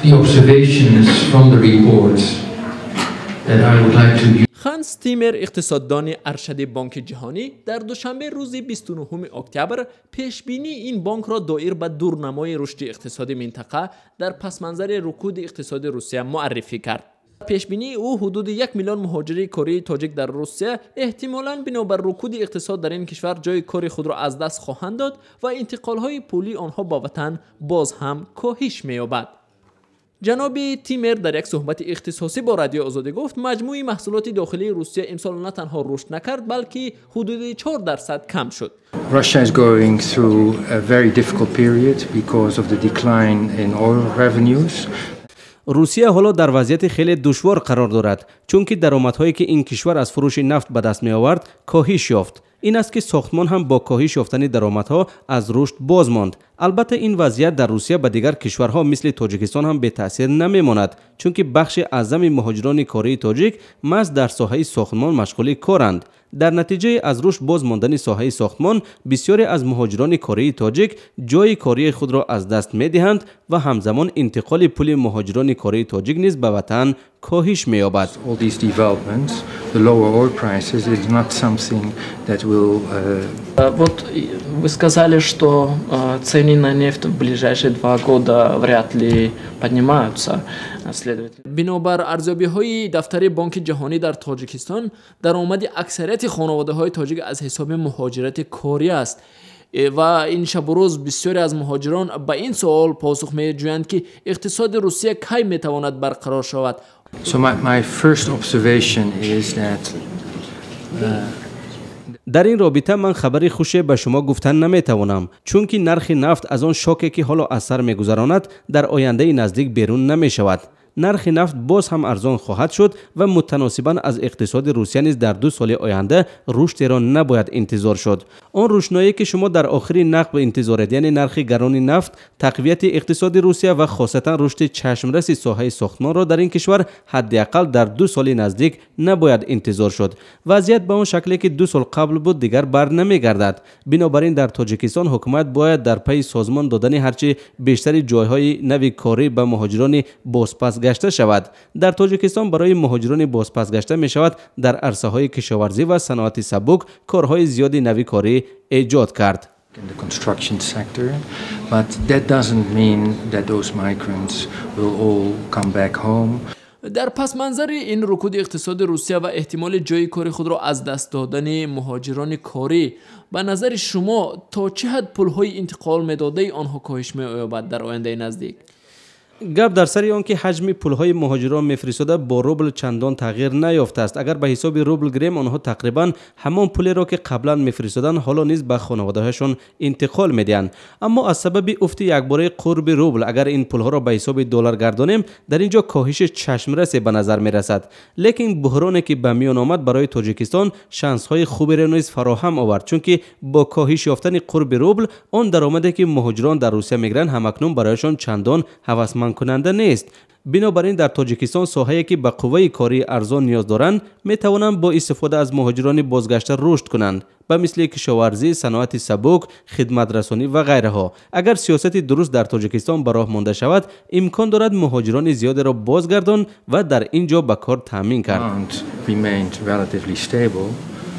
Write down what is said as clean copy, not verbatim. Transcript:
The observations from the report that I would like to Ханс Тимер, иқтисоддони аршади Бонки Ҷаҳонӣ, дар Душанбе рӯзи 29 октябр пешбинии ин бонкро доир ба дурнамои рушди иқтисоди минтақа дар пасманзари рукуди иқтисоди Русия муаррифӣ кард. Пешбинии ӯ, ҳудуди 1 миллион муҳоҷири кории тоҷик дар Русия эҳтимолан бинобар рукуди иқтисод дар ин кишвар ҷои кори худро аз даст хоҳанд дод ва интиқолҳои пулии онҳо ба ватан боз ҳам коҳиш меёбад. Ҷаноби Тимер дар як суҳбати ихтисосӣ бо Радиои Озодӣ гуфт, маҷмӯи маҳсулоти дохилии Русия имсол на танҳо рушд накард, балки ҳудуди 4% кам шуд. Russia is going through a very difficult period because of the decline in oil revenues. Русия ҳоло дар вазъияти хеле душвор қарор дорад, чунки даромадҳое, ки ин кишвар аз фурӯши нафт ба даст меовард, коҳиш ёфт. Ин аст, ки сохтмон ҳам бо коҳиш ёфтани даромадҳо аз рушд боз монд. Албатта, ин вазъият дар Русия ба дигар кишварҳо, мисли Тоҷикистон, ҳам бетаъсир намемонад, чунки бахши аъзами муҳоҷирони кории тоҷик маҳз дар соҳаи сохтмон машғули коранд. Дар натиҷаи аз рушд боз мондани соҳаи сохтмон бисёре аз муҳоҷирони кории тоҷик ҷойи кории худро аз даст медиҳанд ва ҳамзамон интиқоли пули муҳоҷирони кории тоҷик низ ба ватан коҳиш меёбад. All these developments, the lower oil prices is not something that will Вот вы сказали, что цены на нефть в ближайшие 2 года вряд ли поднимаются. Следовательно, Бинобар арзёбиҳои дафтари Бонки Ҷаҳонӣ, дар Тоҷикистон даромади аксарияти хонаводаҳои тоҷик аз ҳисоби муҳоҷирати корӣ аст ва ин шабу рӯз бисёре аз муҳоҷирон ба ин суол посух меҷӯянд, ки иқтисоди Русия кай метавонад барқарор шавад. So my first observation is that Дар ин робита ман хабари хуше ба шумо гуфтан наметавонам, чунки нархи нафт аз он шоке, ки ҳоло аз сар мегузаронад, дар ояндаи наздик берун намешавад. Нархи нафт боз ҳам арзон хоҳад шуд ва мутаносибан аз иқтисоди Русия низ дар 2 соли оянда рушдеро набояд интизор шуд. Он рӯшноие, ки шумо дар охири нақб интизоред, яъне нархи гарони нафт, тақвияти иқтисоди Русия ва хосатан рушди чашмраси соҳаи сохтмонро дар ин кишвар ҳадди ақал дар 2 соли наздик набояд интизор шуд. Вазъият ба он шакле, ки 2 сол қабл буд, дигар бар намегардад. Бинобар ин дар Тоҷикистон ҳукумат бояд дар пайи созмон додани ҳарчи бештари ҷойҳои нави корӣ ба муҳоҷирони бозпасгашта шавад. Дар Тоҷикистон барои муҳоҷирони бозпасгашта мешавад дар арсаҳои кишоварзӣ ва саноати сабук корҳои зиёди нави корӣ эҷод кард. In the construction sector, but that doesn't mean that those migrants will all come back home. Дар пасманзари ин рукуди иқтисоди Русия ва эҳтимоли ҷойи кори худро аз даст додани муҳоҷирони корӣ, ба назари шумо, то чӣ ҳад пулҳои интиқол медодаи онҳо коҳиш меёбад дар ояндаи наздик? Гап дар сари он, ки ҳаҷми пулҳои муҳоҷирон мефиристода бо рубл чандон тағйир наёфтааст. Агар ба ҳисоби рубл гирем, онҳо тақрибан ҳамон пулеро, ки қаблан мефиристоданд, ҳоло низ ба хонаводаҳояшон интиқол медиҳанд. Аммо аз сабаби уфти якбораи қурби рубл, агар ин пулҳоро ба ҳисоби доллар гардонем, дар ин ҷо коҳиши чашмрасе ба назар мерасад. Лекин буҳроне, ки ба миён омад, барои Тоҷикистон шансҳои хуберо низ фароҳам овард, чунки бо коҳиш ёфтани қурби рубл он даромаде, ки муҳоҷирон дар Русия мегиранд, ҳамакнун барояшон чандон ҳавасмандкунанда нест. Бинобар ин дар Тоҷикистон соҳае, ки ба қувваи кории арзон ниёз доранд, метавонанд бо истифода аз муҳоҷирони бозгашта рушд кунанд, ба мисли кишоварзӣ, саноати сабук, хидматрасонӣ ва ғайраҳо. Агар сиёсати дуруст дар Тоҷикистон ба роҳ монда шавад, имкон дорад муҳоҷирони зиёдеро бозгардон ва дар ин ҷо ба кор таъмин кард. Remained relatively stable.